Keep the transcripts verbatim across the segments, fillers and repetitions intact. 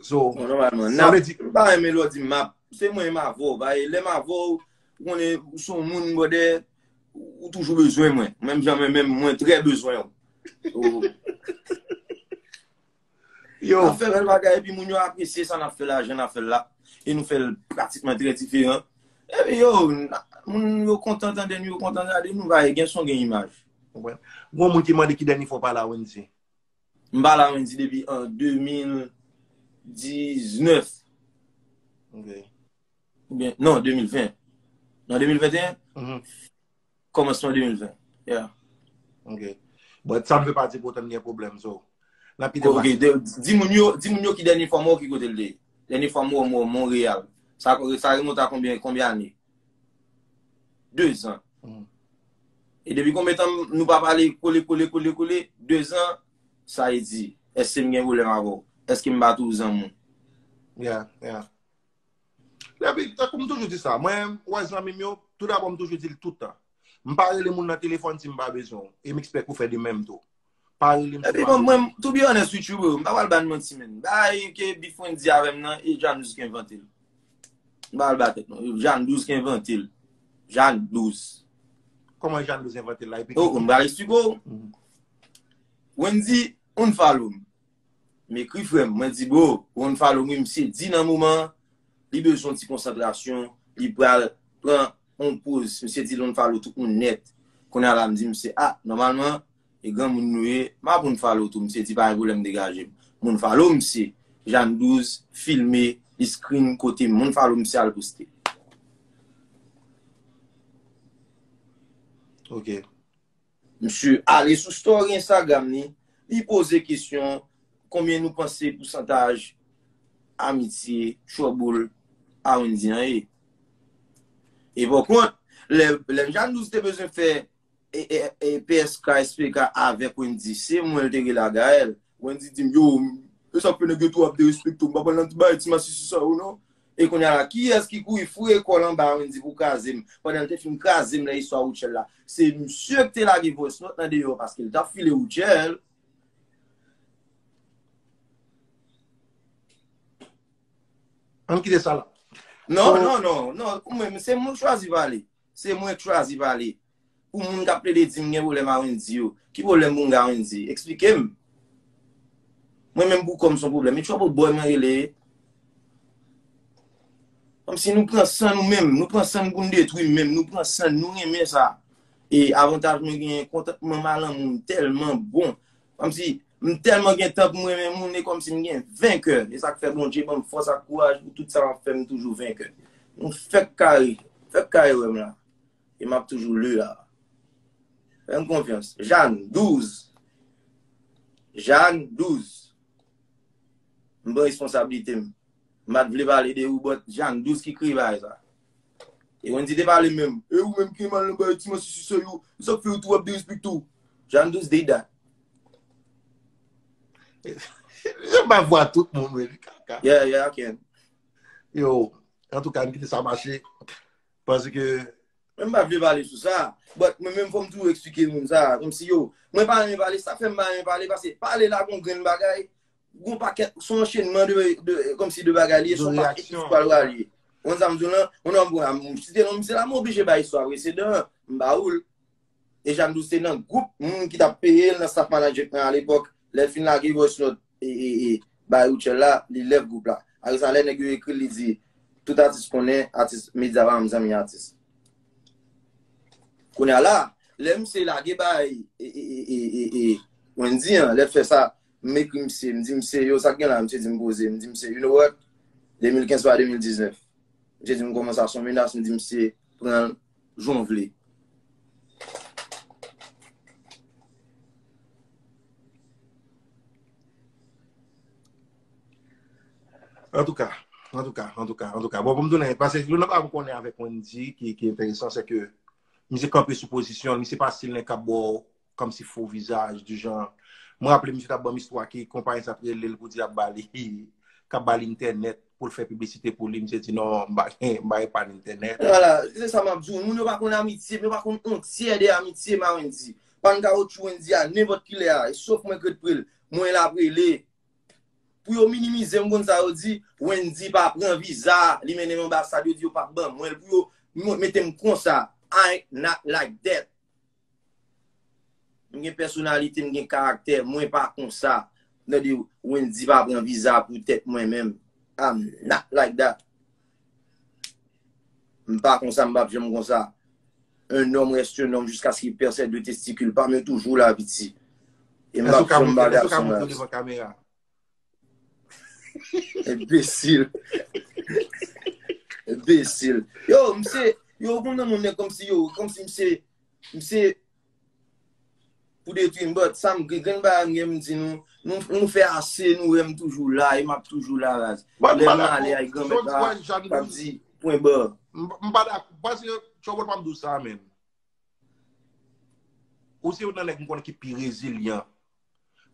So, Bon, nòmalman, sa vle di, m pa renmen lè w di m ap, se mwen m avè w, ba, e lè m avè w, ou konnen, ou se yon moun, brother, ou toujou bezwen mwen. Menm jan mwen menm, mwen trè bezwen w. So, yo, n ap fè bèl bagay, epi moun yo apresye sa n ap fè la, jan n ap fè l la. E nou fè l pratikman trè diferan. Epi yo, n-, moun yo kontan tande nou, yo kontan gade nou, ba, e gen son, gen imaj. Konprann? Gon moun ki mande ki dènye fwa w pale a Wendy. M pale a Wendy depi an de mil diznèf. Ok. Oubyen, non, de mil ven. Non, de mil venteyen? Mhm. Kòmansman de mil ven. Yeah. Ok. But sa n vle pa di pou otan n gen pwoblèm, so. N ap kite Ok, de, di moun yo, di moun yo ki dènye fwa m wè w ki kote l te ye. Dènye fwa m wè w, m wè w Monreyal. Sa, sa remonte a konbyen, konbyen ane? De zan. Mhm. E depi konbyen tan nou pa pale kole, kole, kole, kole? De zan, sa e di, èske m gen pwoblèm avè w? Èske m pa tou zanmi w? Yeah, yeah. Epi, tankou m toujou di sa, mwen, wè zanmi m yo, tou dabò m toujou di l tout tan. M pa rele moun nan telefòn si m pa bezwen w. E m expect ou fè de menm tou. Pa rele m si Epi m pa bon, bezwen w. Mwen, to be honest with you, bro, m pa pral ba n manti, men. Bagay ke Bifrendi avè m nan, e Jan Douz ki envante l. M pa pral ba tèt, non. Jan Douz ki envante l. Jan Douz. Kòman Jan Douz envante l la? Epi Oh, m pral eksplike w. Mhm. Wendy, unfollow m. M ekri frè m, mwen di, bro, unfollow m, wi, misye di nan moman an, li bezwen yon ti konsantrasyon, li pral pran yon poz. Misye di l unfollow tout moun nèt. Kounye a la, m di misye, ah, nòmalman, e granmoun nou ye, m ap unfollow tou. Misye di, pa gen pwoblèm, degaje m. M unfollow misye. Jan Douz filme, li screen kote m unfollow misye al poste. Ok. Misye ale sou story Instagram li, li poze kesyon, konbyen nou panse pousantaj amitye, trouble a Wendy an ye? E pa kont, lè, lè Jan Douz te bezwen fè e, e, e, P S K, S P K avèk Wendy, se mwen l te rele a Gaël. Wendy di m, yo, e sa k fè nèg yo tou ap derespekte w, m pa pral nan ti bagay ti masisi sa yo non. E kounye a la, kiyès ki kouri foure kò l anba Wendy pou kraze m, pandan l te fin kraze m nan istwa Rutshelle la? Se misye ki te lage voice note nan deyò paske l t ap file Rutshelle. Ann kite sa la. Non, So- non, non, non. Pou mwen, se mwen k chwazi pale. Se mwen k chwazi pale. Pou moun k ap plede di m gen pwoblèm a Wendy yo. Ki pwoblèm pou m gen a Wendy? Eksplike m. Mwen menm pou kò m se yon pwoblèm. E trouble boy mwen rele. Kòmsi nou pran san nou menm. Nou pran san nou pou n detwi menm. Nou pran san nou, renmen sa. E avantaj mwen genyen, kontantman m a lanmou m tèlman bon. Kòmsi m tèlman gen tan pou m renmen moun e kòmsi m gen ven kè. E sa k fè Bondye ban m fòs ak kouraj pou tout sa m ap fè, m toujou ven kè. Nou fèk kare, fèk kare wè m la. E m ap toujou le la. Fè m konfyans. Jan Douz. Jan Douz. M pran responsablite m. M pa t vle pale de ou, but Jan Douz ki kreye bagay sa. E Wendy te pale menm. E ou menm ki mal nan bagay ti masisi sa yo. Sa k fè yo tou ap derespekte w. Jan Douz did that. Jan ba vwa tout moun, wi, kaka. Yeah, yeah, I can. Yo, antouka, n kite sa mache. Paske Mwen m pa vle pale sou sa. But mwen menm fò m toujou eksplike moun sa. Kòmsi yo, mwen pa renmen pale, sa fè m pa renmen pale, paske pale la gon grenn bagay, gon pakèt, se yon anchenman de, de, kòmsi de bagay li ye, se yon pakèt ki pral rale. Ou konn sa m di w lan? Ou nan bon, m site non misye la, m oblije bay istwa presedan an. M ba ou l. E Jan Douz te nan gwoup moun ki t ap peye l nan staff management lan alepòk. Lè l fin lage voice note e, e, e, bay Rutshelle la, li lève gwoup la. Apre sa, lè nèg yo ekri l, li di, tout atis konnen, atis, medya pa janm zanmi atis. Kounye a la, lè misye lage bay e, e, e, e, e, e, Wendy an, lè l fè sa, m ekri misye, m di misye, yo, sa k gen la? Misye di m poze, m di misye, you know what? De mil kenz pa de mil diznèf. Misye di m kòmanse a son menas, m di misye pran l jan w vle. Antouka, antouka, antouka, antouka. Bon, pou m tounen, paske youn nan bagay pou konnen avèk Wendy ki, ki enteresan, se ke misye kanpe sou pozisyon l, misye pa stil nèg k ap ba w kòmsi fo vizaj, di jan, mwen raple misye t ap ban m istwa ki konpayi sa t rele l pou di ap ba li, k ap ba li entènèt pou l fè piblisite pou li, misye di non, m pa gen, m pa gen pa entènèt. Vwala, se sa m ap di w. Moun yo pa konn amitye, men yo pa konn on tyè de amitye m a Wendy. Pa n ka wotch Wendy a nenpòt kilè a, e sof mwen k ret pre l. Mwen l ap rele. pou yo minimize m, konn sa yo di, Wendy pa pran viza, li mennen m anbasad, yo di yo p ap ban mwen l pou yo m- mete m konsa. I not like that. M gen pèsonalite, m gen karaktè, mwen pa konsa. Tande, Wendy pa pran viza pou tèt mwen menm. I'm not like that. M pa konsa, m p ap janm konsa. Un homme reste un homme jusqu'à ce qu'il perd ses deux testicules. Pa m yo toujou la, piti. E m p ap janm ba gason la. Enbesil. Enbesil. Yo, m se, yo, ou konn nan moun nèg kòmsi yo, kòmsi m se, m se, pou detwi m, but sa m gen, grenn bagay m gen m di nou, nou, nou fè ase, nou wè m toujou la, e m ap toujou la, raz. Lè m ale ay granmèt la, m ap di, pwen ba. M pa dakò, paske Trouble pa m di w sa, menm. Ou se youn nan nèg m konnen ki pi rezilyan.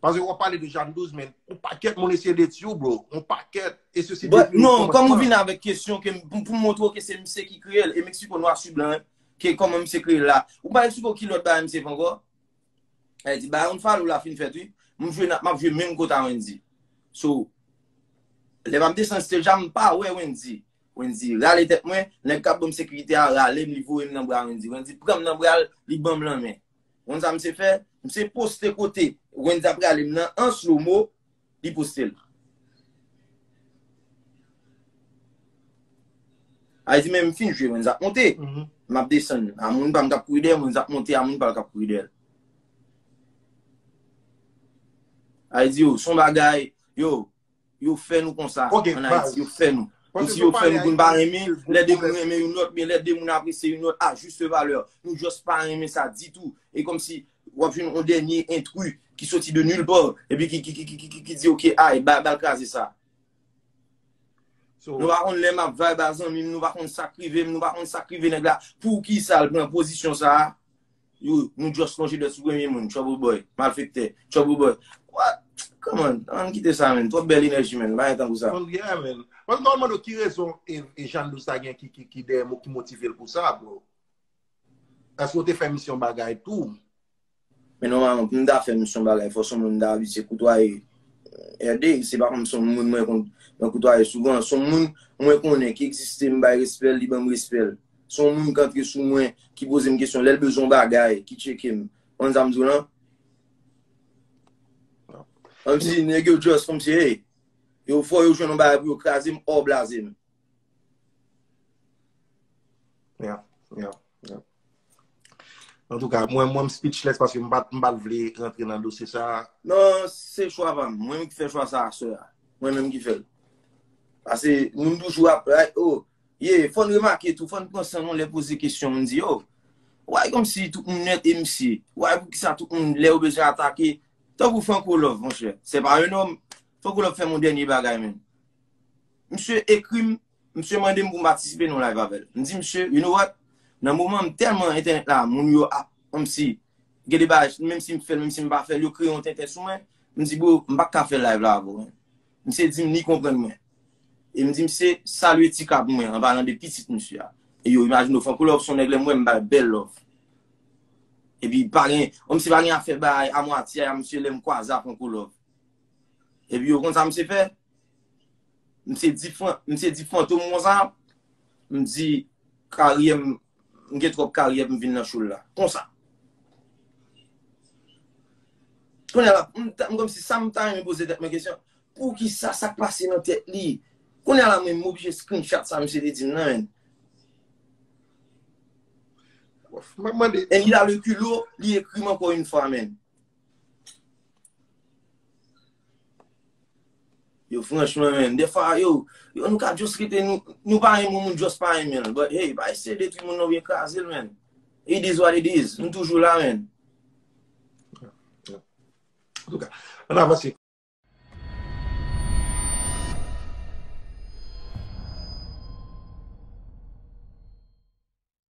Paske w ap pale de Jeanne Douze, men yon pakèt moun eseye detwi w, bro. Yon pakèt. E sesi depi nan kòmansman. Non, kòm ou vin avèk kesyon ke m- pou, pou m montre w ke se misye ki kreye l, e m eksplike w nwa sou blan, ke kòman misye kreye l la. Ou pa eksplike w ki lòt bagay misye fè ankò? Sa vle di, bagay yon falo la fin fèt, wi. M jwe, n ap- m ap jwe menm kote a Wendy. So, lè m ap desann stage a, m pa wè Wendy. Wendy rale tèt mwen, nèg k ap ban m sekirite a rale m, li voye m nan bra Wendy. Wendy pran m nan bra l, li ban m lanmen. Konn sa misye fè? Misye poste kote Wendy ap rale m nan an slow mo, li poste l. Ay di, men m fin jwe, Wendy ap monte. M ap desann. A moun pa m k ap kouri dèyè m, Wendy ap monte, a moun pa l k ap kouri dèyè l. Ay di, yo, se yon bagay, yo, yo fè nou konsa ann Ayiti, yo fè nou. Kòmsi yo fè nou pou n pa renmen, lè de moun renmen yon lòt, men lè de moun apresye yon lòt a juste valeur, nou just pa renmen sa ditou. E kòmsi w ap jwenn yon dènye entri ki soti de nulle part, epi ki, ki, ki, ki, ki, ki, ki di, ok, ay, ba, ba l kraze sa. Nou pa konn lè m ap vibe a zanmi m, nou pa konn sa k rive m, nou pa konn sa k rive nèg la. Poukisa l pran pozisyon sa a? Yo, nou just lonje dwèt sou premye moun, Trouble Boy, malfektè, Trouble Boy. What? Come on, ann kite sa, menn. Twòp bèl enèji, menn. Pa gen tan pou sa. Bon, yeah, menn. Paske nòmalman, ki rezon e, e Jeanne Douze ta gen ki, ki, ki dèyè mo, ki motive l pou sa, bro? Èske w te fè misyon bagay tou? Men nòmalman, pou m ta fè misyon bagay, fò s on moun m ta abitye koutwaye. Ède, se pa kòm s on moun mwen konn, mwen koutwaye souvan. S on moun mwen konnen ki egziste, m bay respè l, li ban m respè l. S on moun k antre sou mwen, ki poze m kesyon. Lè l bezwen yon bagay, ki tcheke m. Konn sa m di w lan? Kòmsi nèg yo just, kòmsi, hey, yo fò yo jwenn yon bagay pou yo kraze m, or blaze m. Yeah, yeah, yeah. Antouka, mwen, mwen, m speechless paske m pa, m pa t vle rantre nan dosye sa a. Non, se chwa pa m. Mwen menm ki fè chwa sa a, sè a. Mwen menm ki fè l. Paske moun toujou ap, like, oh, yeah, fò n remake tou, fò n pran san nou lè poze kesyon, m di, oh, why kòmsi tout moun nèt e misye? Why poukisa tout moun lè yo bezwen atake? Tankou Franco Love, monchè. Se pa yon nonm. Franco Love fè m yon dènye bagay, menn. Misye ekri m, misye mande m pou m patisipe nan yon live avè l. M di misye, you know what? Nan moman m tèlman entènèt la, moun yo ap, kòmsi, gen de bagay, menm si m fè l, menm si m pa fè l, yo kreye yon tenten sou mwen. M di, bro, m pa ka fè live la avè w, menn. Misye di m li konprann mwen. E m di misye, salye Tika pou mwen, an palan de pitit misye a. E yo, imajine w, Franco Love se yon nèg lè m wè m ba l bèl love. Epi pa gen, kòmsi pa gen afè bay a mwatye a misye lè m kwaze a Franco Love. Epi yo konn sa misye fè? Misye di fan, misye di Fantom konsa, m di karyè m, m gen twòp karyè pou m vin nan show l la. Konsa. Kounye a la, m ta- m kòmsi sa m ta renmen poze tèt mwen kesyon. Poukisa sa k pase nan tèt li? Kounye a la, mwen, m oblije screenshot sa misye te di m nan, menn. Mwen mande. And il a le culot, li ekri m ankò yon fwa, menn. Yo, franchman, menn, defwa, yo, yo, nou ka just rete, nou, nou pa renmen moun, just pa renmen l. But, hey, pa eseye detwi moun nan oubyen kraze l, menn. It is what it is. Nou toujou la, menn. Antouka, ann avanse.